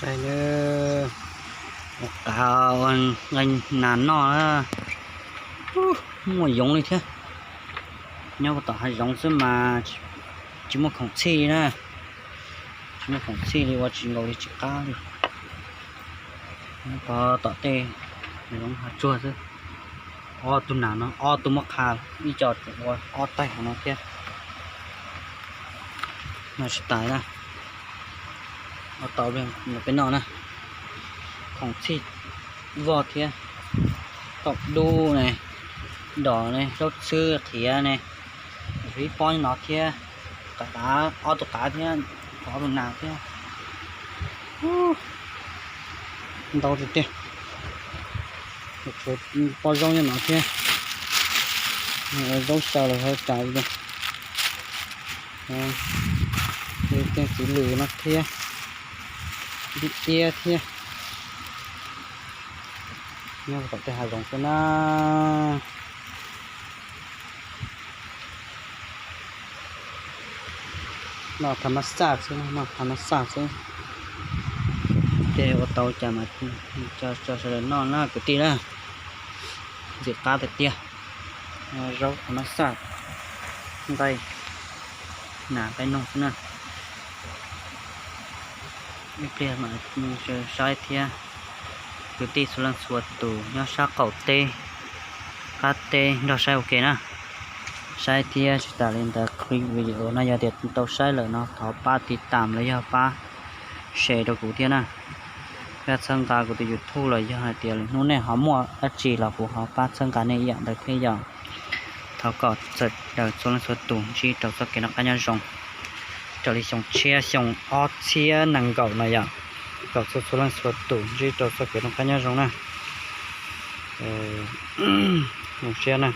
Ua qav ua nqaij nas noj na. Muaj yoov li thiab. Nyob tom hav zoov xwb mas tsis muaj khoom txhij li na. Tsis muaj khoom txhij li, ua tsis nkaus li, tsis qab li. Nyob tom tej hav zoov hav tsuag xwb. Ob tug nas no, ob tug muab qha, ib co tseem ua ob taig hauv no thiab. No tsis tas na, ua tau peb noj na. Khoom txhij voj thiab, taum dub ne, dos ne, zaub txhwb qhiav ne, ib pob no thiab, qav, ob tug qav thiab, ob tug nas thiab. Ntau tiag tiag. Tshuav pob zaub nyob no thiab. Zaub xyaw los ho cas li. Tej txiv lws no thiab, ntim tiab thiab. Nyob tom tej hav zoov xwb na. Noj tha mab xaj xwb, noj tha mab xaj xwb. Ces ua tau cas mas tso sawv daws noj na kwv tij na. Ntxim qab tiag tiag. Zaub tha mab xaj, nqaij nas nqaij noog xwb na. Ib pliag mam saib thiab. Kwv tij txhua leej txhua tus nyob sab qaum teb qab teb nrog saib ua ke na. Saib thiab tsis tas li ntawd clip video no yog tias tau saib lawm no thov pab tiv tam los yog pab share rau kuv thiab na. Pab txhawb nqa kuv tus YouTube los yog hais tias lwm hnub nej ho muaj dab tsi los kuv ho pab txhawb nqa nej ib yam ntawd thiab yom. Thov kom txawm daws txhua leej txhua tus ntsib rau txoj kev noj qab nyob zoo raws li xyoo tshiab xyoo ob txhiab nees nkaum no yom. Kom txhua txhua leej txhua tus ntsib rau txoj kev noj qab nyob zoo na. Zoo siab na.